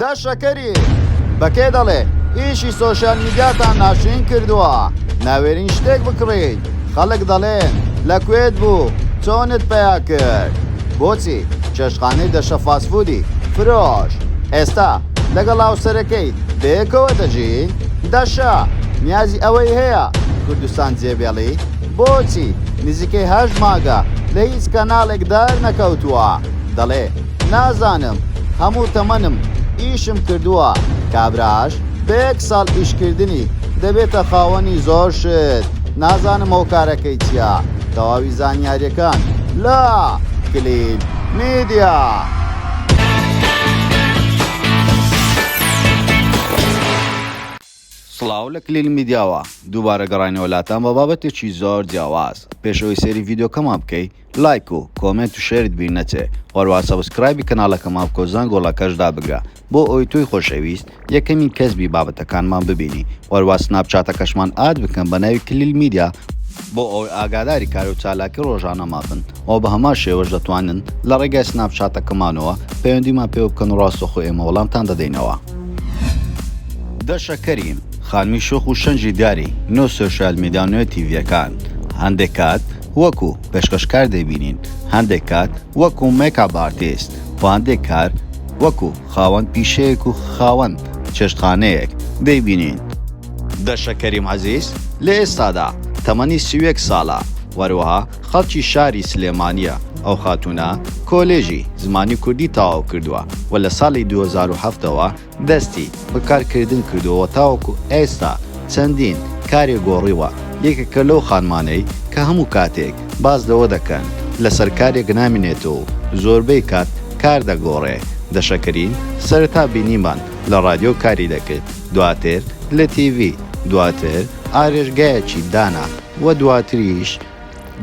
دە شەکەری بە کێ دەڵێ ئیشی سۆشیال میدیاتان ناشرین کردووە ناوێرین شتێک بکڕین خەڵک دەڵێن لە کوێت بوو چۆنت پەیا کرد بۆچی چێشتخانەی دەشە فاستفودی فرۆشت ئێستا لەگەڵ هاوسەرەکەی بەیەکەوە دەژین دەشە نیازی ئەوەی هەیە کوردستان جێبێڵی بۆچی نزیکەی هەشت مانگە لە هیچ کەناڵێک دەرنەکەوتووە دەڵێ نازانم هەموو تەمەنم ئیشم کردووە کابراش بە یەک ساڵ ئیشکردنی دەبێتە خاوەنی زۆر شت نازانم هۆکارەکەی چیە تەواوی زانیاریەکان لە کلیل میدیا. سڵاو لە کلیل میدیاوە دووبارە گەڕاینەوە لاتان بە بابەتێکی زۆر جیاواز پێش ئەوەی سەیری ڤیدیۆکەمان بکەی لایک و comment و share ت بیر نەچێ وەروەها subscribe ی کەناڵەکەمان بکە و زەنگۆڵەکەش دابگرە بۆ ئەوەی تۆی خۆشەویست یەکەمین کەس بی بابەتەکانمان ببینی وەروەها سناپچاتەکەشمان add بکەن بە ناوی کلیل میدیا بۆ ئەوەی ئاگاداری کار و چالاکی ڕۆژانەمان بن و بە هەمان شێوەش دەتوانن لە ڕێگای سناپچاتەکەمانەوە پەیوەندیمان پێوە بکەن و ڕاستەوخۆ ئێمە وەڵامتان دەدەینەوە. دەشە کەریم، خانمی شۆخ و شەنگی دیاری نێو سۆشیال میدیا و نێو تیڤییەکان، هەندێک کات وەکو پێشکەشکار دەیبینین، هەندێک کات وەکو makeup artist و هەندێک کار وەکو خاوەن پیشەیەک و خاوەن چێشتخانەیەک دەیبینین. دەشە کەریم عەزیز لە ئێستادا تەمەنی 31 ساڵە و هەروەها خەڵکی شاری سلێمانییە، ئەو خاتوونە کۆلێژی زمانی کوردی تەواو کردووە و لە ساڵی 2007 ەوە دەستی بە کارکردن کردووە و تاوەکو ئێستا چەندین کاری گۆڕیوە، یەکێکە لەو خانمانەی کە هەموو کاتێک باس لەوە دەکەن لەسەر کارێک نامینێتەوە و زۆربەی کات کار دەگۆڕێ، دەشە کەریم سەرەتا بینیمان لە ڕادیۆ کاری دەکرد، دواتر لە تیڤی، دواتر ئارێشگایەکی دانا و دواتریش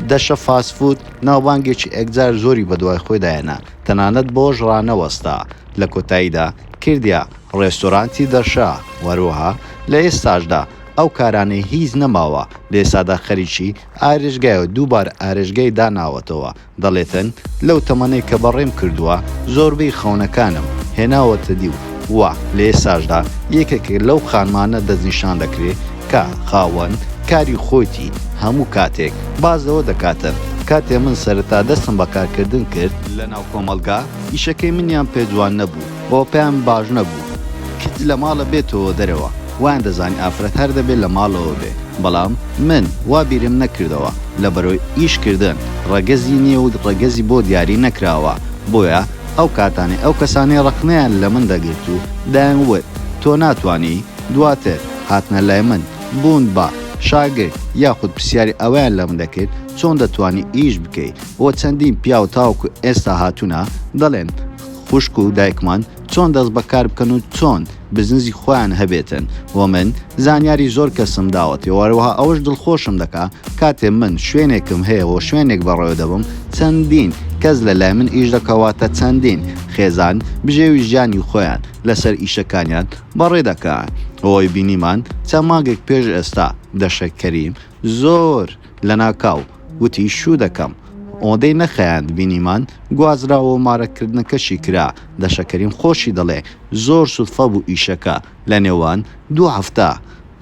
دەشە فاست فود ناوبانگێکی ئێکجار زۆری بەدوای خۆیدا هێنا، تەنانەت بەوەش ڕانەوەستا لە کۆتاییدا کردیە ڕێستۆرانتی دەشە و هەروەها لە ئێستاشدا ئەو کارانەی هیچ نەماوە لە ئێستادا خەریکی ئارێشگایە و دووبارە ئارێشگای داناوەتەوە دەڵێتن لەو تەمەنەی کە بەڕێم کردووە زۆربەی خەونەکانم هێناوەتە دی و وا لە ئێستاشدا یەکێک لەو خانمانە دەستنیشان دەکرێ کە خاوەن کاری خۆیتی هەموو کاتێک باس لەوە دەکاتن کاتێ من سەرەتا دەستم بە کارکردن کرد لەناو کۆمەڵگا ئیشەکەی منیان پێ جوان نەبوو و پێیان باش نەبوو کچ لە ماڵە بێتەوە دەرەوە وایان دەزانی ئافرەت هەر دەبێ لە ماڵەوە بێ بەڵام من وا بیرم نەکردەوە لەبەرئەوەی ئیش کردن ڕەگەزی نیە و ڕەگەزی بۆ دیاری نەکراوە بۆیە ئەو کاتانەی ئەو کەسانەی ڕەخنەیان لە من دەگرت و دەیان وت تۆ ناتوانی دواتر هاتنە لای من بوون بە شاگرد یاخود پرسیاری ئەوەیان لە من دەکرد چۆن دەتوانی ئیش بکەی و چەندین پیاو تاوەکو ئێستا هاتوونە دەڵێن خوشک و دایکمان چۆن دەست بەکار بکەن و چۆن بزنزی خۆیان هەبێتن و من زانیاری زۆر کەسم داوەتێ و هەروەها ئەوەش دڵخۆشم دەکا کاتێ من شوێنێکم هەیە و شوێنێک بەڕێوە دەبم چەندین کەس لە لای من ئیش دەکا واتە چەندین خێزان بژێوی ژیانی خۆیان لەسەر ئیشەکانیان بەڕێ دەکەن ئەوەی بینیمان چەند مانگێک پێش ئێستا دەشە کەریم زۆر لەناکاو وتی شوو دەکەم ئەوەندەی نەخایاند بینیمان گوازراوە و مارەکردنەکەشی کرا، دەشە کەریم خۆشی دەڵێ زۆر سودفە بوو ئیشەکە لە نێوان دوو هەفتە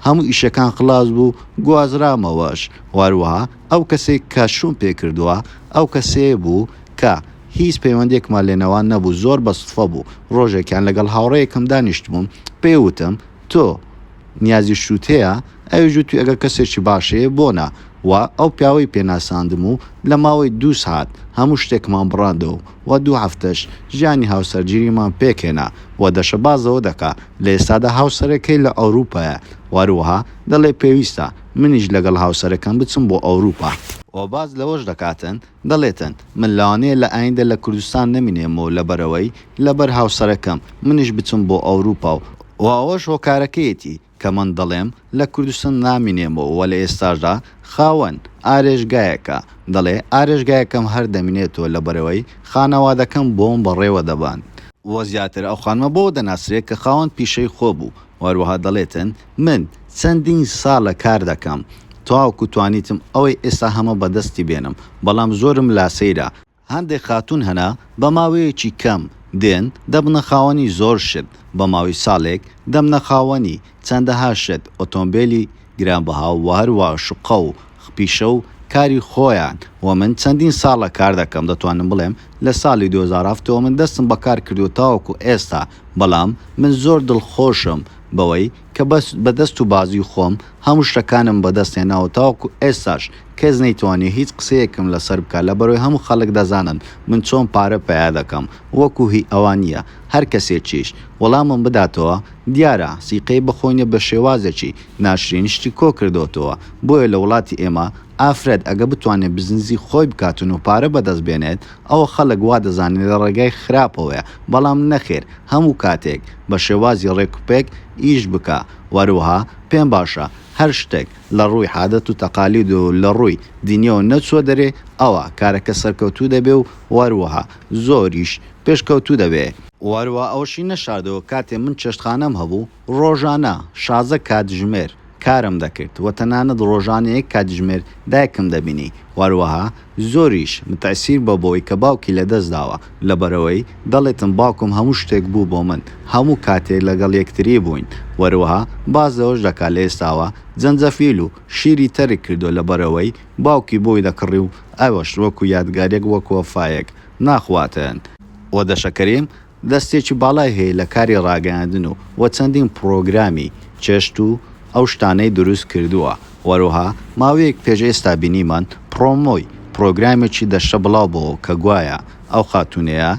هەموو ئیشەکان خلاس بوو گوازرامەوەش و هەروەها ئەو کەسەی کە شووم پێ کردووە ئەو کەسەیە بوو کە هیچ پەیوەندیەکمان لێنەوان نەبوو زۆر بە سودفە بوو ڕۆژێکیان لەگەڵ هاوڕێیەکم دانیشتبووم پێی وتم تۆ نیازی شووت هەیە؟ ئەویش وتی ئەگەر کەسێکی باش هەیە بۆ نا؟ و ئەو پیاوەی پێ ناساندم و لە ماوەی دوو سات هەموو شتێکمان بڕاندەوە و دوو هەفتەش ژیانی هاوسەرگیریمان پێکهێنا و دەشە باس لەوە دەکا لە ئێستادا هاوسەرەکەی لە ئەوروپایە و هەروەها دەڵێ پێویستە منیش لەگەڵ هاوسەرەکەم بچم بۆ ئەوروپا. و باس لەوەش دەکاتن دەڵێتن من لەوانەیە لە ئایندە لە کوردستان نەمینێمەوە لەبەرئەوەی لەبەر هاوسەرەکەم منیش بچم بۆ ئەوروپا و و ئەوەش هۆکارەکەیەتی کە من دەڵێم لە کوردستان نامینێمەوە و لە ئێستاشدا خاوەن ئارێشگایەکە دەڵێ ئارێشگایەکەم هەر دەمینێتەوە لەبەرئەوەی خانەوادەکەم بۆم بەڕێوە دەبەن. و زیاتر ئەو خانمە بەوە دەناسرێ کە خاوەن پیشەی خۆ بوو و هەروەها دەڵێتن من چەندین ساڵە کار دەکەم تاوەکو توانیتم ئەوەی ئێستا هەمە بەدەستی بێنم بەڵام زۆرم لا سەیرە. هەندێک خاتوون هەنە بە ماوەیەکی کەم دێن دەبنە خاوەنی زۆر شت، بە ماوەی ساڵێک دەبنە خاوەنی چەندەها شت، ئۆتۆمبێلی گرانبەها و هەروەها شوقە و پیشە و کاری خۆیان و من چەندین ساڵە کار دەکەم دەتوانم بڵێم لە ساڵی 2007 ەوە من دەستم بە کار کردووە تاوەکو ئێستا بەڵام من زۆر دڵخۆشم بەوەی کە بەس بە دەست و بازووی خۆم هەموو شتەکانم بەدەست هێناوە تاوەکو ئێستاش کەس نەیتوانی هیچ قسەیەکم لەسەر بکات لەبەرئەوەی هەموو خەڵک دەزانن من چۆن پارە پەیا دەکەم وەکو هی ئەوان نییە هەر کەسێکیش وەڵامم بداتەوە دیارە سیقەی بەخۆی نیە بەشێوازێکی ناشرین شتی کۆکردۆتەوە بۆیە لە وڵاتی ئێمە ئافرەت ئەگە بتوانێت بزنزی خۆی بکاتن و پارە بەدەست بێنێت ئەوە خەڵک وا دەزانێت لە ڕێگای خراپەوەیە بەڵام نەخێر هەموو کاتێک بە شێوازی ڕێک و پێک ئیش بکە وەروەها پێم باشە هەر شتێک لە ڕووی عادەت و تەقالید و لە ڕووی دینیەوە نەچووە دەرێ ئەوا کارەکە سەرکەوتوو دەبێ و وەروەها زۆریش پێشکەوتوو دەبێ. وەروەها ئەوەشی نەشاردەوە کاتێ من چێشتخانەم هەبوو ڕۆژانە 16 کاتژمێر کارم دەکرد و تەنانەت ڕۆژانە یەک کاتژمێر دایکم دەبینی وەروەها زۆریش متەئسیر بە بەوەی کە باوکی لەدەست داوە لەبەرئەوەی دەڵێتم باوکم هەموو شتێک بوو بۆ من هەموو کاتێ لەگەڵ یەکتری بووین وەروەها باس لەوەش دەکات لە ئێستاوە زەنجەفیل و شیری تەرک کردووە لەبەرئەوەی باوکی بۆی دەکڕی و ئەوەش وەکو یادگاریەک وەکو وەفایەک ناخواتن. وە دەشە کەریم دەستێکی باڵای هەیە لە کاری ڕاگەیاندن و وە چەندین پڕۆگرامی چێشت و ئەو شتانەی دروست کردووە وەروەها ماوەیەک پێش ئێستا بینیمان پڕۆمۆی پڕۆگرامێکی دەشتە بڵاو بۆوە کە گوایە ئەو خاتوونەیە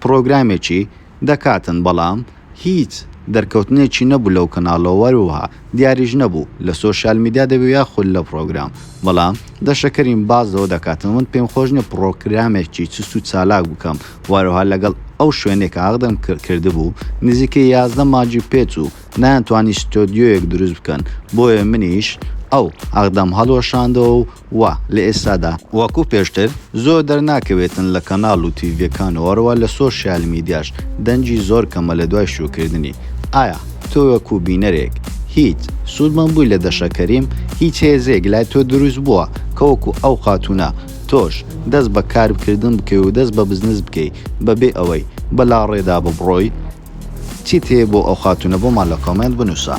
پڕۆگرامێکی دەکاتن بەڵام هیچ دەرکەوتنێکی نەبوو لەو کەناڵەوە وەروەها دیاریش نەبوو لە سۆشیال میدیا دەبێ یاخود لە پڕۆگرام بەڵام دەشە کەریم باس لەوە دەکاتن من پێم خۆش نیە پڕۆگرامێکی چست و چالاک بکەم وەروەها لەگەڵ ئەو شوێنەی کە عەقدم کردبوو نزیکەی 11 مانگی پێچوو نەیانتوانی ستۆدیۆیەک دروست بکەن بۆیە منیش ئەو عەقدەم هەڵوەشاندەوە و وە لە ئێستادا وەکو پێشتر زۆر دەرناکەوێتن لە کەناڵ و تیڤیەکان و هەروە لە سۆشیال میدیاش دەنگی زۆر کەمە لە دوای شوکردنی ئایا تۆ وەکو بینەرێک هیچ سوودمەند بووی لە دەشە کەریم هیچ هێزێک لای تۆ دروست بووە کە وەکو ئەو خاتوونە تۆش دەست بە کار کردن بکەی و دەست بە بزنس بکەی بەبێ ئەوەی بە لاڕێدا ببڕۆی؟ چیت هەیە بۆ ئەو خاتوونە بۆمان لە کۆمێنت بنووسە.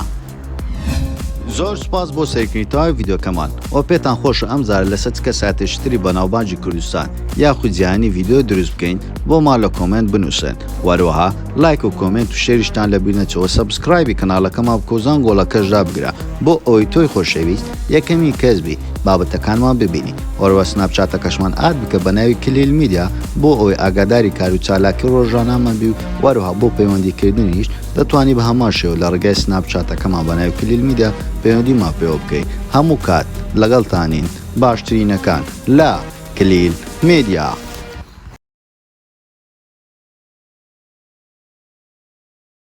زۆر سوپاس بۆ سەیرکردنی تەواوی ڤیدیۆکەمان وە پێتان خۆشە ئەم جارە لەسەر چ کەسایەتێکی تری بەناوبانگی کوردستان یاخود جیهانی ڤیدیۆ دروست بکەین بۆمان لە کۆمێنت بنووسن وەروەها لایک و کۆمێنت و share یشتان لەبیر نەچێ وە subscribe ی کەناڵەکەمان بکە و زەنگۆڵەکەش دابگرە بۆ ئەوەی تۆی خۆشەویست یەکەمین کەس بی بابەتەکانمان ببینی وەروە سناپچاتەکەشمان add بکە بەناوی کلیل میدیا بۆ ئەوەی ئاگاداری کارو چالاکی ڕۆژانەمان بی و وەروها بۆ پەیوەندی کردنیش دەتوانی بە هەمان شێوە لە ڕێگای سناپ چاتەکەمان بەناوی کلیل میدیا پەیوەندیمان پێوە بکەی هەموو کات لەگەڵتانین باشترینەکان لە کلیل میدیا.